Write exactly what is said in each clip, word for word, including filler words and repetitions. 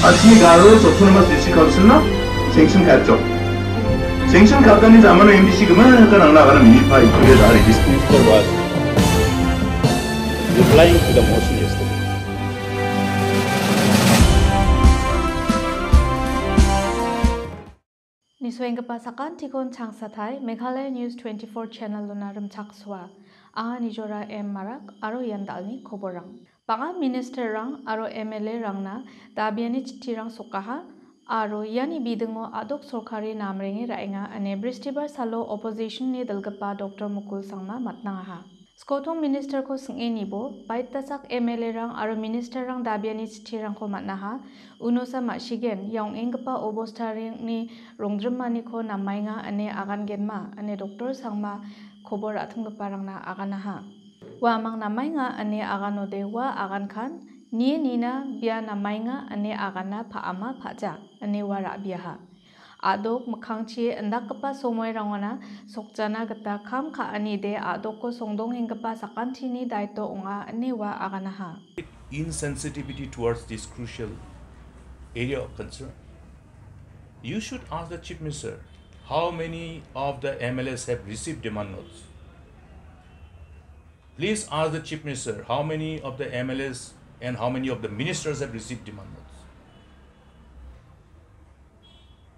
Asmi Garo Autonomous District Council-na sanction ka·atjok. Sanction ka·atani jamano M D C gimikgipa nangna agana minipa itoge dari district was replying to the motion yesterday. Nisoenggipa sakantikon changsatai Meghalaya News twenty-four channel-ona rimchaksoa. Anga Nijora M Marak aro ian dal·ni koborang. Bang·a ministerrang aro M L A-rangna dabiani chittirang sokaha aro iani bidingo a·dok sorkari namrenge ra·enga ine Bristibar salo opposition-ni dilgipa Doktor Mukul Sangma matnangaha. Skotong ministerko sing·e nibo, baitasak M L A-rang aro ministerrang dabiani chittirangko man·aha, unosa ma·sigen, ia ong·enggipa obostarangni rongdrimaniko namaenga ine agangenma ine Doktor Sangma kobor ra·timgiparangna aganaha. Uamang namaenga ine aganode ua agankan, nie nina bia namaenga ine agana pa·ama pa·ja ine ua ra·biaha. A·dok mikkangchi indakgipa somoirangona sokjana gita kam ka·anide a·dokko songdongenggipa sakantini daito ong·a ine ua aganaha. Insensitivity towards this crucial area of concern. You should ask the Chief Minister how many of the M L As have received demand notes. Please ask the Chief Minister how many of the M L As and how many of the ministers have received demand notes.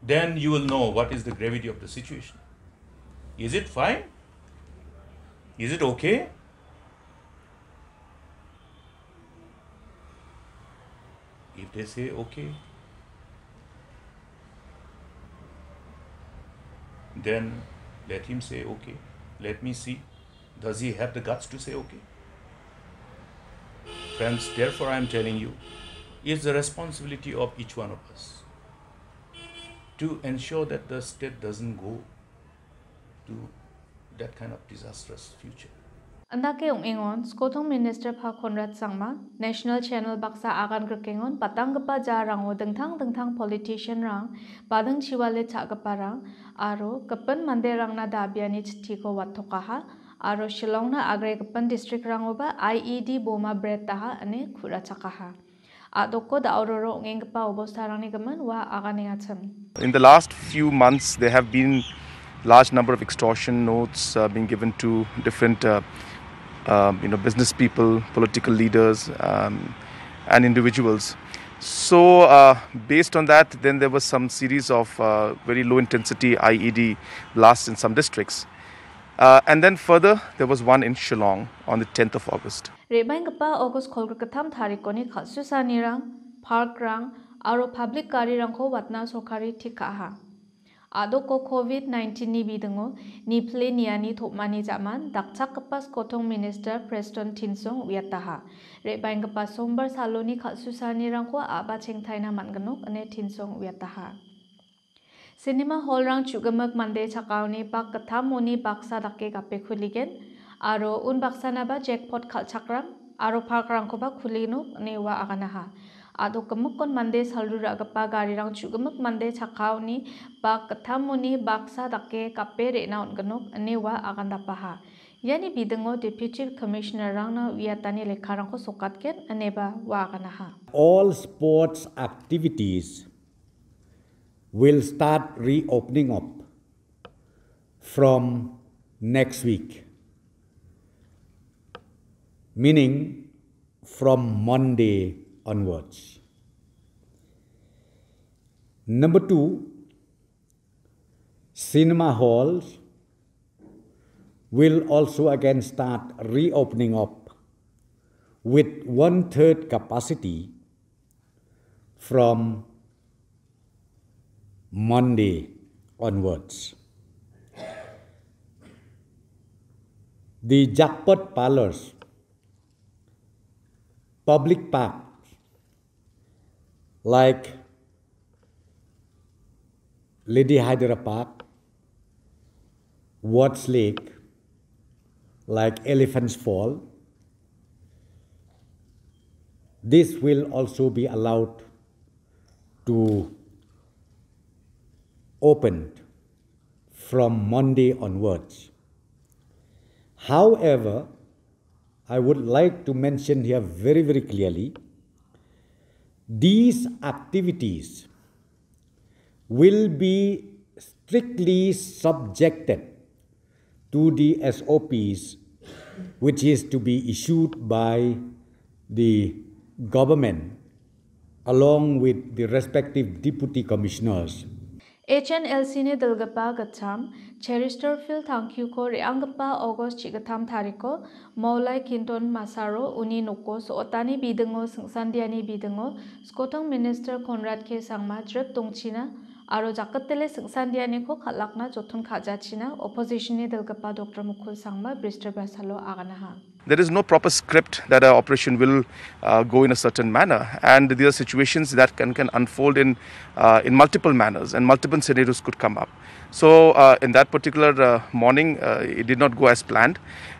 Then you will know what is the gravity of the situation. Is it fine? Is it okay? If they say okay, then let him say okay. Let me see. Does he have the guts to say okay? Friends, therefore I am telling you, it's the responsibility of each one of us to ensure that the state doesn't go to that kind of disastrous future. Indake ong·engon, Skotong Minister pa Conrad Sangma, National Channel baksa agan grikengon batanggipa jarango dingtang dingtang politician-rang, bading chiwale cha·giparang, aro gipin manderangna dabiani chitiko wattokaha, aro Shillongna agre gipin district-rangoba I E D boma bretaha ine ku·rachakaha. A·doko da·ororo ong·enggipa obostarangni gimin ua aganengachim. In the last few months, there have been large number of extortion notes, uh, being given to different, uh, um, you know, business people, political leaders, um, and individuals. So, uh, based on that, then there was some series of, uh, very low intensity I E D blasts in some districts. Uh, and then further, there was one in Shillong on the tenth of August. Re·baenggipa August kolgrikgittam tarikoni kal·susanirang, parkrang aro pablik garirangko watna sorkari tik ka·aha. A·doko covid nineteen-ni bidingo nipile niani tom·ani ja·man dakchakgipa Skotong Minister Preston Tynsong uiataha. Re·baenggipa Sombar saloni kal·susanirangko a·ba chengtaina man·ginok ine Tynsong uiataha. Cinema hall-rang chu·gimik mande chakkaoni bak gittamoni baksa dake gape kuligen, aro unbaksanaba jackpot kal·chakram aro parkrangkoba kulinok ine ua aganaha. A·dok gimikkon mande salru ra·gipa garirang chu·gimik mande chakkaoni bak gittamoni baksa dake gape re·na on·ginok ine ua agandapaha. Iani bidingo Deputy Commissioner-rangna uiatani lekkarangko sokatgen ineba ua aganaha. All sports activities will start reopening up from next week, meaning from Monday onwards. Number two, cinema halls will also again start reopening up with one-third capacity from Monday onwards. The jackpot parlors, public parks like Lady Hydera Park, Watts Lake, like Elephant's Fall, this will also be allowed to open from Monday onwards. However, I would like to mention here very, very clearly These activities will be strictly subjected to the S O Ps which is to be issued by the government along with the respective deputy commissioners. H N L C-ni dilgipa gitcham Cheristerfield Tangkyuko re·anggipa August chigittam tariko Maulai Kinton Masaro uni noko so·otani bidingo singsandiani bidingo Skotong Minister Conrad K Sangma drip dongchina aro jakatele singsandianiko kal·akna joton ka·jachina opposition-ni dilgipa Doctor Mukul Sangma Bristibrasalo aganaha. There is no proper script that an operation will uh, go in a certain manner, and these are situations that can, can unfold in, uh, in multiple manners, and multiple scenarios could come up. So, uh, in that particular uh, morning, uh, it did not go as planned,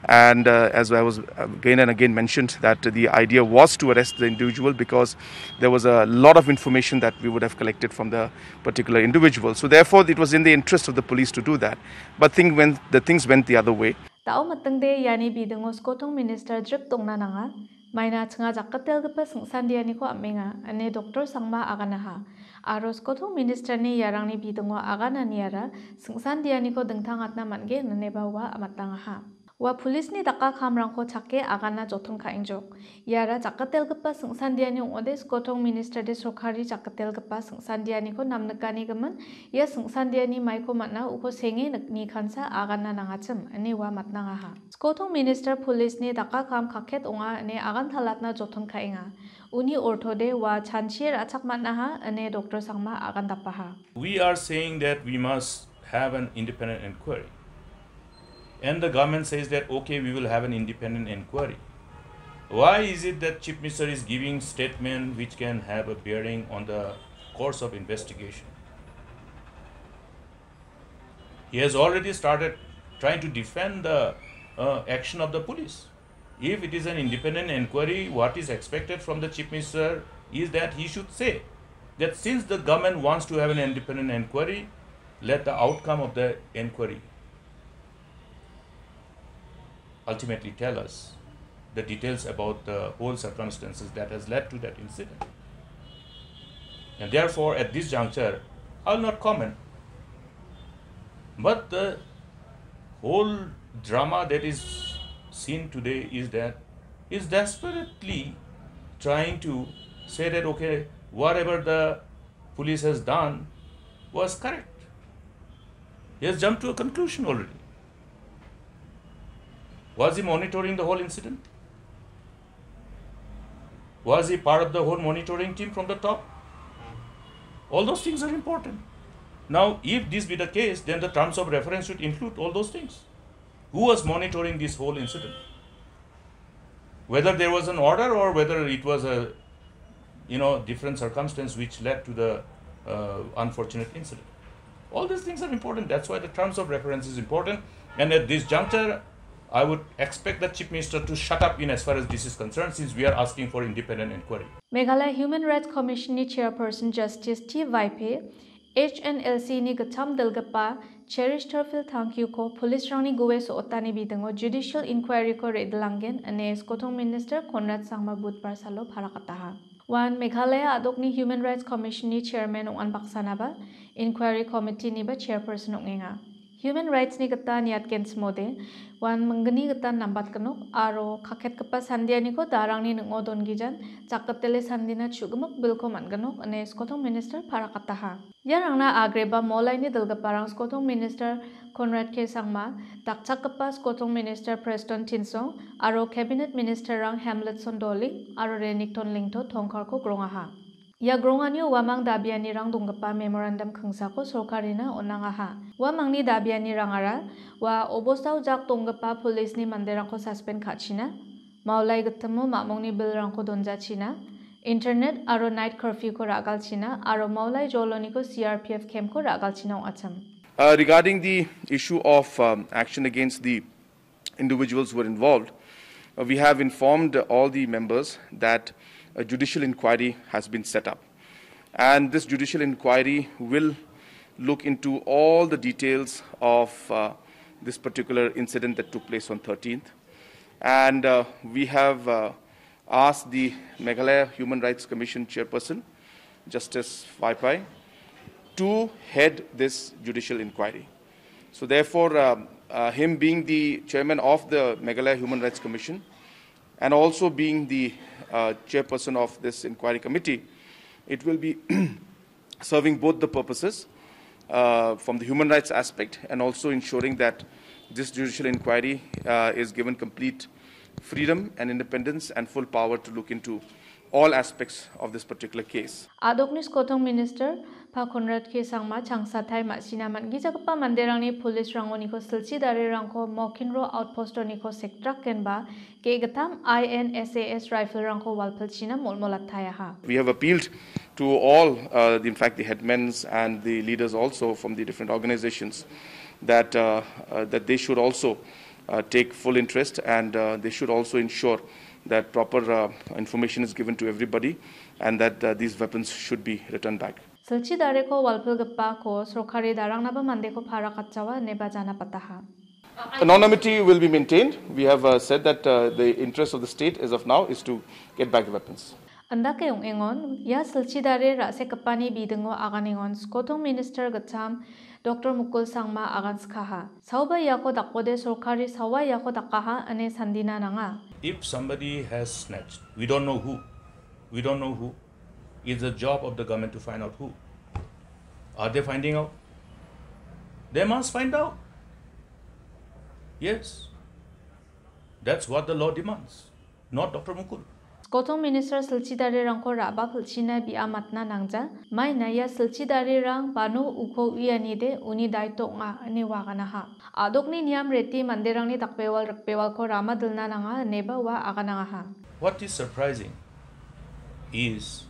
and uh, as I was again and again mentioned, that the idea was to arrest the individual because there was a lot of information that we would have collected from the particular individual. So, therefore, it was in the interest of the police to do that, but thing went, the things went the other way. Da·o mitingde iani bidingo Skotong Minister drip dongna nanga. Maina chinga jakatelgipa singsandianiko am·enga, ine Doctor Sangma aganaha. Aro Skotong Minister-ni iarangni bidingo agananiara singsandianiko dingtangatna man·gen ineba ua matangaha. Ua police-ni daka kamrangko chake agana joton ka·engjok. Iara jakatelgipa singsandiani ong·ode Skotong Minister-de sorkari jakatelgipa singsandianiko namnikanigimin ia singsandiani maiko man·a uko senge nik-, nikansa agana nangachim, ine ua matnangaha. Skotong Minister police-ni daka kam kaket ong·a ine agantalatna joton ka·enga. Uni ortode ua chanchir achak man·aha ine Doctor Sangma agandapaha. We are saying that we must have an independent inquiry. And the government says that, "Okay, we will have an independent inquiry." Why is it that Chief Minister is giving statement which can have a bearing on the course of investigation? He has already started trying to defend the uh, action of the police. If it is an independent inquiry, what is expected from the Chief Minister is that he should say that since the government wants to have an independent inquiry, let the outcome of the inquiry ultimately tell us the details about the whole circumstances that has led to that incident. And therefore, at this juncture, I will not comment. But the whole drama that is seen today is that is desperately trying to say that, okay, whatever the police has done was correct. He has jumped to a conclusion already. Was he monitoring the whole incident? Was he part of the whole monitoring team from the top? All those things are important. Now, if this be the case, then the terms of reference should include all those things. Who was monitoring this whole incident? Whether there was an order or whether it was a, you know, different circumstance which led to the uh, unfortunate incident. All these things are important. That's why the terms of reference is important. And at this juncture, I would expect the Chief Minister to shut up in as far as this is concerned, since we are asking for independent inquiry. Meghalaya Human Rights Commission-ni Chairperson Justice T Vaipe H N L C-ni gitcham dilgipa Cheristerfield Tangkyuko police-rangni gue so·otani bidingo judicial inquiry-ko re·dilanggen ine Skotong Minister Conrad Sangma Budbar salo parakataha. Uan Meghalaya a·dokni Human Rights Commission-ni Chairman ong·an baksanaba Inquiry Committee-niba Chairperson ong·enga. Human Rights-ni gita niatgenchimode, uan minggni gita nambatgenok aro kaketgipa sandianiko darangni ning·o dongijan jakatele sandina chu·gimik bilko man·genok ine Skotong Minister parakataha. Iarangna agreba Molaini dilgiparang Skotong Minister Conrad K Sangma, dakchakgipa Skotong Minister Preston Tynsong aro Cabinet Minister-rang Hamletson Doling aro Renikton Lyngdoh tongkarko grongaha. Ia gronganio uamang dabianirang donggipa memorandum kingsako sorkarina on·angaha. Uamangni dabianirangara ua obostao jak donggipa policeni manderangko suspend ka·china, Maulai gitimo mamungni bilrangko donjachina, internet aro night curfew-ko ra·galchina aro Maulai joloniko C R P F camp-ko ra·galchina ong·achim. Uh, regarding the issue of um, action against the individuals who were involved, uh, we have informed all the members that a judicial inquiry has been set up. And this judicial inquiry will look into all the details of uh, this particular incident that took place on thirteenth. And uh, we have uh, asked the Meghalaya Human Rights Commission chairperson, Justice Vaiphei, to head this judicial inquiry. So therefore, uh, uh, him being the chairman of the Meghalaya Human Rights Commission and also being the uh, chairperson of this inquiry committee, it will be serving both the purposes, uh, from the human rights aspect and also ensuring that this judicial inquiry uh, is given complete freedom and independence and full power to look into all aspects of this particular case. A·dokni skotong minister Pa Conrad K Sangma changsatai ma·sina man·gijagipa manderangni police rangoniko silchi darirangko Mokinro outpostoniko sekdrakenba ge·gittam I N S A S riflerangko walpilchina molmolatayaha. We have appealed to all, uh, in fact, the headmen and the leaders also from the different organizations that, uh, uh, that they should also uh, take full interest and uh, they should also ensure that proper uh, information is given to everybody and that uh, these weapons should be returned back. Silchi dareko walpilgipako sorkari darangnaba mandeko parakatjawa ineba janapataha. Anonymity will be maintained. We have uh, said that uh, the interest of the state as of now is to get back the weapons. Andake ong·engon, ia silchi dare ra·sekgipani bidingo aganengon skotong minister gittam Doctor Mukul Sangma aganskaha. Saoba iako dakode sorkari saoa iako dakaha ine sandina nanga. If somebody has snatched, we don't know who, we don't know who, it's the job of the government to find out who. Are they finding out? They must find out. Yes. That's what the law demands, not Doctor Mukul. Skotong minister silchi darirangko ra·ba pilchina bi·a matna nangja. Maina ia silchi darirang bano uko uianide uni daito ong·a ine ua aganaha. A·dokni niam reti manderangni dakbewal rikbewalko rama dilna nanga ineba ua aganangaha. What is surprising is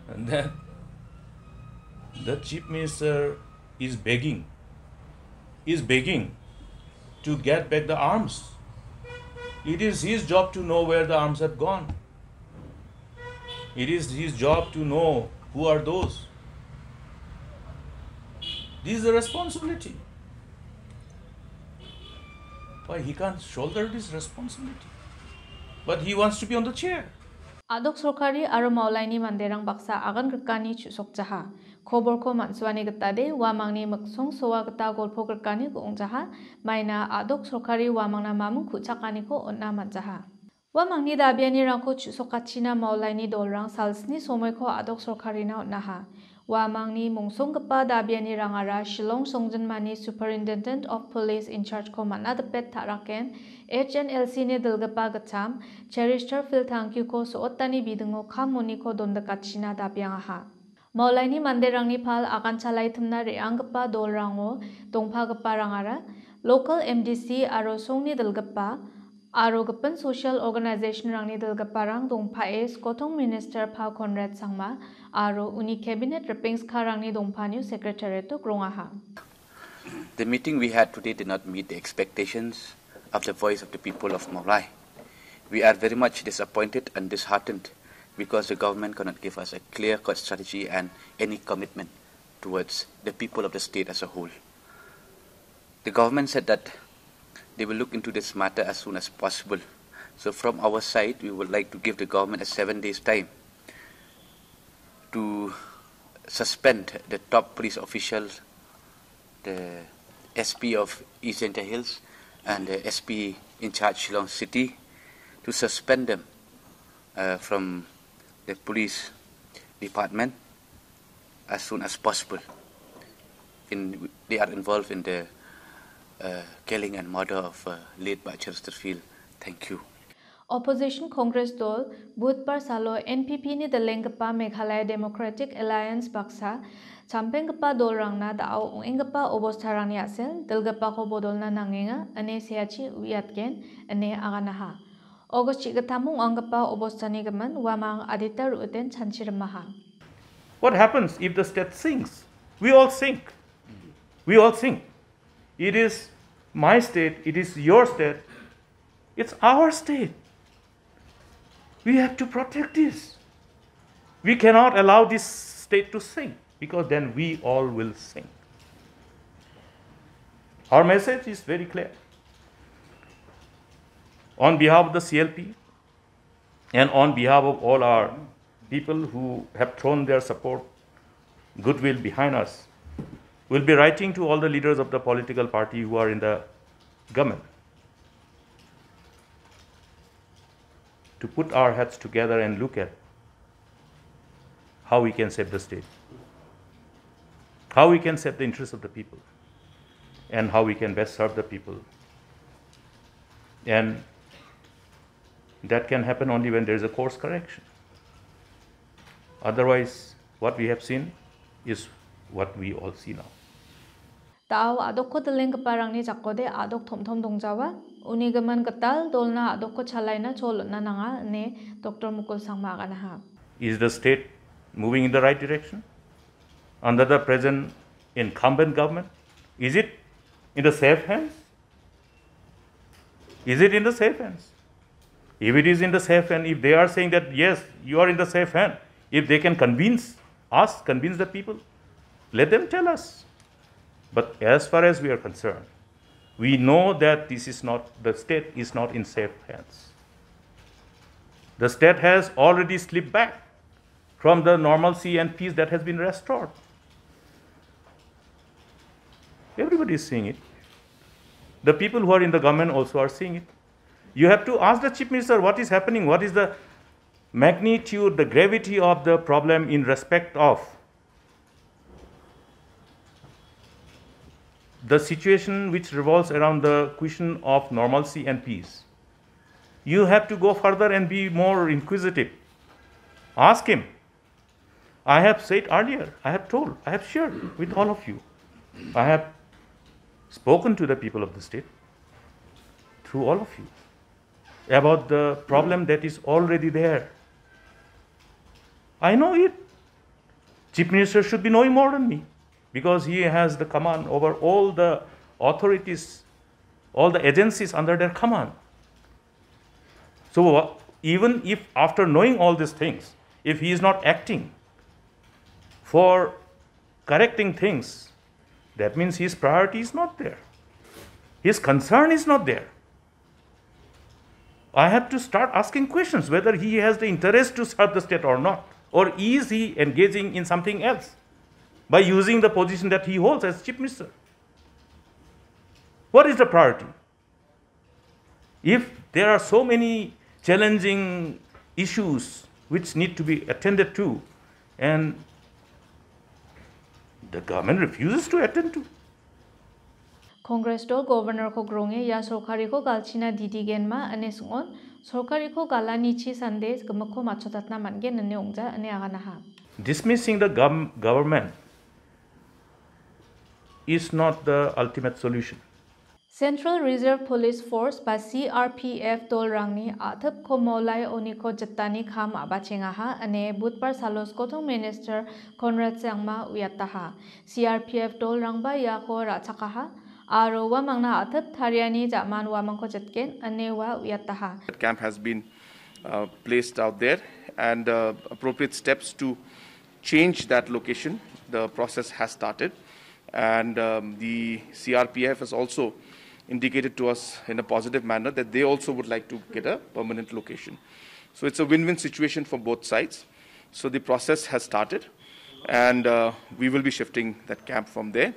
that the chief minister is begging, is begging to get back the arms. It is his job to know where the arms have gone. It is his job to know who are those. This is the responsibility. Why he can't shoulder this responsibility? But he wants to be on the chair. A·dok sorkari aro Maolaini manderang baksa agan grikani chu·sokjaha. Koborko man·suani gitade uamangni miksong soa gita golpo grikani go·ongjaha. Maina a·dok sorkari uamangna mamung ku·chakaniko on·a man·jaha. Uamangni dabianirangko chu·sokachina Maolaini dolrang salsni somoiko a·dok sorkarina on·aha. Uamangni mongsonggipa dabianirangara Shillong songjinmani Superintendent of Police in charge-ko man·a dipet ta·raken H N L C-ni dilgipa gittam Cherister Phil Tangkyuko so·otani bidingo kam moniko dondikachina dabiangaha. Maulaini manderangni pal aganchalae timna re·anggipa dolrango dongpagiparangara local M D C aro songni dilgipa aro gipin social organization-rangni dilgiparang dongpae skotong minister Pa Conrad Sangma aro uni cabinet ripengskarangni dongpanio secretariat-o grongaha. The meeting we had today did not meet the expectations of the voice of the people of Mawlai. We are very much disappointed and disheartened because the government cannot give us a clear-cut strategy and any commitment towards the people of the state as a whole. The government said that they will look into this matter as soon as possible. So from our side, we would like to give the government a seven days time to suspend the top police official, the S P of East Jaintia Hills and the S P in charge Shillong City, to suspend them uh, from the police department as soon as possible. In, they are involved in the uh, killing and murder of uh, late Bah Chesterfield. Thank you. Opposition Congress dol budbar salo N P P-ni dilenggipa Meghalaya Democratic Alliance baksa champenggipa dolrangna da·o ong·enggipa obostarangni a·sel dilgipako bodolna nangenga ine seachi uiatgen ine aganaha. August chigitamo ong·anggipa obostani gimin uamang adita ru·iten chanchirimaha. What happens if the state sinks? We all sink. We all sink. It is my state, it is your state, it's our state. We have to protect this. We cannot allow this state to sink because then we all will sink. Our message is very clear. On behalf of the C L P, And on behalf of all our people who have thrown their support, goodwill behind us, we'll be writing to all the leaders of the political party who are in the government to put our heads together and look at how we can save the state, how we can save the interests of the people, and how we can best serve the people. And that can happen only when there is a course correction. Otherwise, what we have seen is what we all see now. Da·ao a·dokko dilenggiparangni jakode a·dok tom·tom dongjawa. Uni gimin gital dolna a·dokko chalaina chol on·na nanga ine Doktor Mukul Sangma aganaha. Is the state moving in the right direction under the present incumbent government? Is it in the safe hands? Is it in the safe hands? If it is in the safe hand, if they are saying that yes, you are in the safe hand, if they can convince us, convince the people, let them tell us. But as far as we are concerned, we know that this is not, the state is not in safe hands. The state has already slipped back from the normalcy and peace that has been restored. Everybody is seeing it. The people who are in the government also are seeing it. You have to ask the Chief Minister what is happening, what is the magnitude, the gravity of the problem in respect of the situation which revolves around the question of normalcy and peace. You have to go further and be more inquisitive. Ask him. I have said earlier, I have told, I have shared with all of you. I have spoken to the people of the state, through all of you, about the problem that is already there. I know it. Chief Minister should be knowing more than me because he has the command over all the authorities, all the agencies under their command. So, even if after knowing all these things, if he is not acting for correcting things, that means his priority is not there. His concern is not there. I have to start asking questions whether he has the interest to serve the state or not, or is he engaging in something else by using the position that he holds as Chief Minister? What is the priority? If there are so many challenging issues which need to be attended to, and the government refuses to attend to. Congress dol Governor-ko gronge ia sorkariko galchina didigenma ine sing·on, sorkariko galanichi sande gimikko matchotatna man·gen ine ong·ja ine aganaha. Dismissing the gov- government is not the ultimate solution. Central Reserve Police Force ba C R P F dolrangni a·tipko Mawlai oniko jitani kam a·bachengaha ine Budbar salo Skotong Minister Conrad Sangma uiataha. C R P F dolrangba iako ra·chakaha aro uamangna a·tip tariani ja·man uamangko jitgen ine ua uiataha. That camp has been uh, placed out there, and uh, appropriate steps to change that location. The process has started, and um, the C R P F has also indicated to us in a positive manner that they also would like to get a permanent location. So it's a win-win situation for both sides. So the process has started, and uh, we will be shifting that camp from there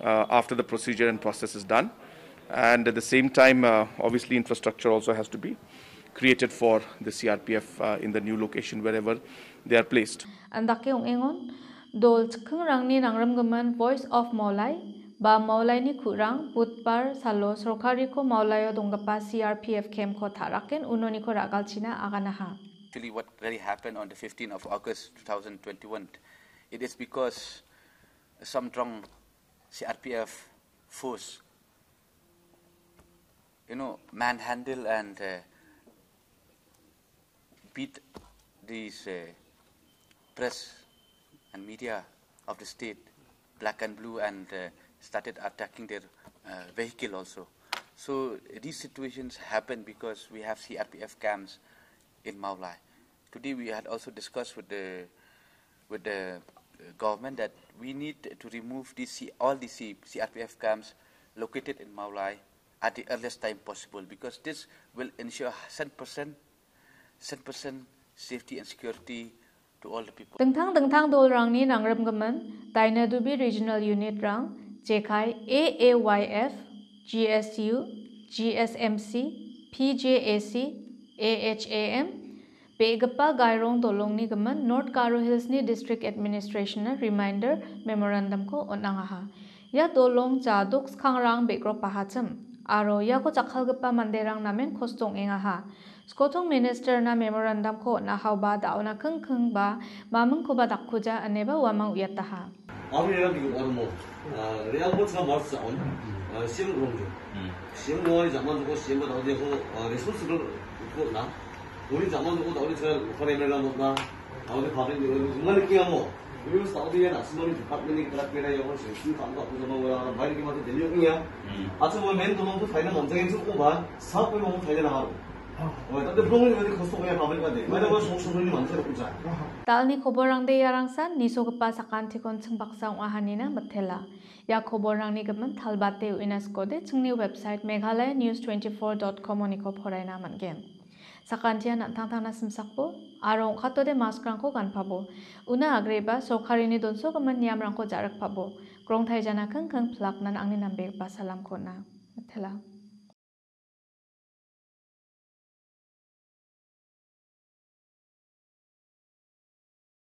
uh, after the procedure and process is done. And at the same time, uh, obviously, infrastructure also has to be created for the C R P F uh, in the new location, wherever they are placed. Andake ong·engon, dol chikkingrangni nangrimgimin Voice of Mawlai ba Mawlaini ku·rang Budbar salo sorkariko Mawlaio donggipa C R P F camp-ko ta·raken unoniko ra·galchina aganaha. Actually, what really happened on the fifteenth of August two thousand twenty-one, it is because some drunk C R P F force, you know, manhandle and uh, beat these uh, press and media of the state, black and blue, and uh, started attacking their uh, vehicle also. So these situations happen because we have C R P F camps in Mawlai. Today we had also discussed with the with the uh, government that we need to remove these C- all the C- C R P F camps located in Mawlai at the earliest time possible, because this will ensure one hundred percent Cent percent safety and security to all the people. Dingtang-dingtang dolrangni nangrimgimin Dainadubi Regional Unit-rang jekai A A Y F, G S U, G S M C, P J A C, A H A M, be·gipa Gairong dolongni gimin North Garo Hills-ni District Administration-na reminder memorandum-ko on·angaha. Ia dolong jadok skangrang be·grop bahachim, aro iako jakkalgipa manderang namen kosto ong·engaha. Skotong Minister-na memorandum-ko on·ahaoba da·ona kingking ba mamingkoba dakkuja ineba uamang uiataha. Aru era di baru mo. Real mo sa mar sa on. Sim rong jo. Sim mo zaman ko sim ba daudi ko responsible ko na. Uri zaman ko daudi sa ko re mera mo na. Daudi public ni mana kia mo. Uri sa daudi ya na semua ni department ni kena kena ya ko sim kam ko zaman wala baik ki mati deli ko ya. Acha mo men to mo ko faida mo jai ko ba. Sa ko mo faida na haru. Oi, tadi belum ni tadi kosong ya public tadi. Mana mo sok sok ni mansa ko ja. Dalni koborangde iarangsan nisogipa sakantikon ching baksa ong·ahanina mitela. Ia koborangni gimin talbate uina skode chingni website meghalaya news twenty-four dot com oniko poraina man·gen. Sakantian an·tangtangna simsakbo aro ong·katode maskrangko ganpabo. Una agreba sorkarini donsogimin niamrangko ja·rikpabo. Krongtaijana kingking pilaknan angni nambegipa salamko on·a. Mitela.